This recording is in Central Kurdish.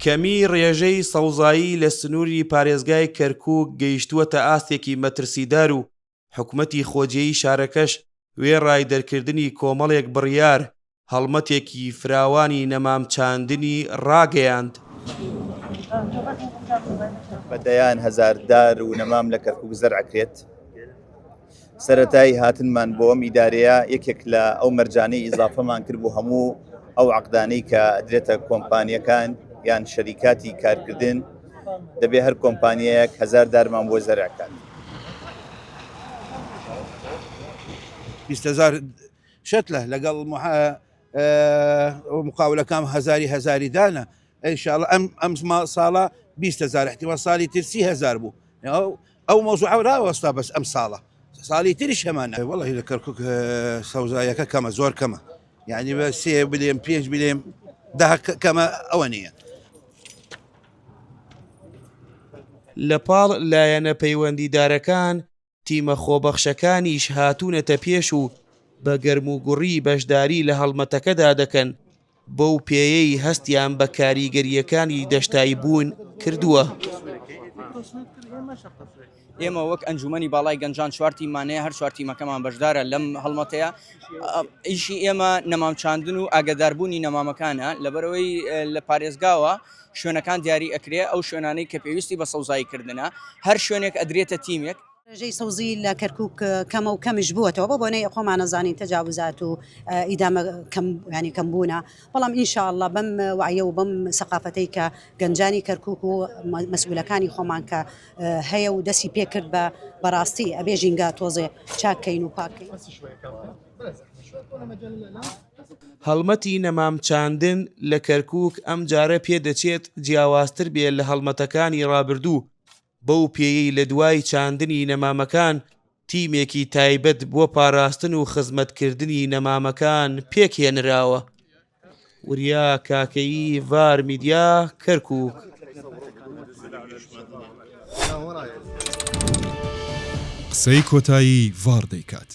کەمیی ڕێژەی سەوزایی لە سنووری پارێزگای کەرکووک گەیشتووەتە ئاستێکی مەترسیدار و حکومەتی خۆجێیی شارەکەش وێڕای دەرکردنی کۆمەڵێک بڕیار، هەڵمەتێکی فراوانی نەمام چاندنی ڕاگەیاند. بە دەیان هەزار دار و نەمام لە کەرکوک زەرع کرێت. سەرەتای هاتنمان بۆ ئەم ئیدارەیە یەکێک لە ئەو مەرجانەی ئیزافەمان کرد بۆ هەموو ئەو عەقدانەی کە ئەدرێتە کۆمپانیەکان یان شەریکاتی کارکردن دەبێ هەر کۆمپانیەیەک هەزار دارمان بۆ زەرع کات. 20هزار شەتلە لەگەڵ مقاولەکان هەزاری هەزاری دانە ئینشاءاللە ئەم ئەم ساڵە 20 هزار احتمال ساڵی تر 30 هزار بوو ئەو مۆزوع راوەستا بەس ئەم ساڵە ساڵی تریش هەمانە وەڵی لە کەرکک سەوزایەکە کەمە زۆر کەمە یعنی بە سێ بلێم پێنج بلێم ده کەمە ئەوە نییە. لە پاڵ لایەنە پەیوەندیدارەکان تیمە خۆبەخشەکانیش هاتوونەتە پێش و بە گەرموگوڕی بەشداری لە هەڵمەتەکەدا دەکەن، بەو پێیەی هەستیان بە کاریگەرییەکانی دەشتاییبوون کردووە. ئێمە وەک ئەنجومەنی باڵای گەنجان چوار تیممان هەیە، هەر چوار تیمەکەمان بەشدارە لەم هەڵمەتەیە. ئیشی ئێمە نەمام چاندن و ئاگاداربوونی نەمامەکانە، لەبەرئەوەی لە پارێزگاوە شوێنەکان دیاری ئەکرێ، ئەو شوێنانەی کە پێویستی بە سەوزایی کردنە، هەر شوێنێک ئەدرێتە تیمێک. ڕێژەی سەوزی لە کەرکوک کەمە و کەمیش بووەتەوە بە بۆنەی خۆمان ئەزانین تەجاوزات و ئیدامە کەم یانی کەم بوونە بەڵام ان شاء اللە بەم وەعیە و بەم سەقافەتەی کە گەنجانی کەرکوک و مەسئولەکانی خۆمان کە هەیە و دەستی پێکرد بە بەڕاستی ئەبێ ژینگە تۆزێ چاک کەین و پاک کەین. هەڵمەتی نەمام چاندن لە کەرکوک ئەمجارە پێدەچێت جیاوازتر بێ لە هەڵمەتەکانی ڕابردوو، بەو پێیەی لە دوای چاندنی نەمامەکان تیمێکی تایبەت بۆ پاراستن و خزمەتکردنی نەمامەکان پێکهێنراوە. وریا کاکەیی، ڤار میدیا، کەرکوک. قسەی کۆتایی ڤاڕ دەیکات.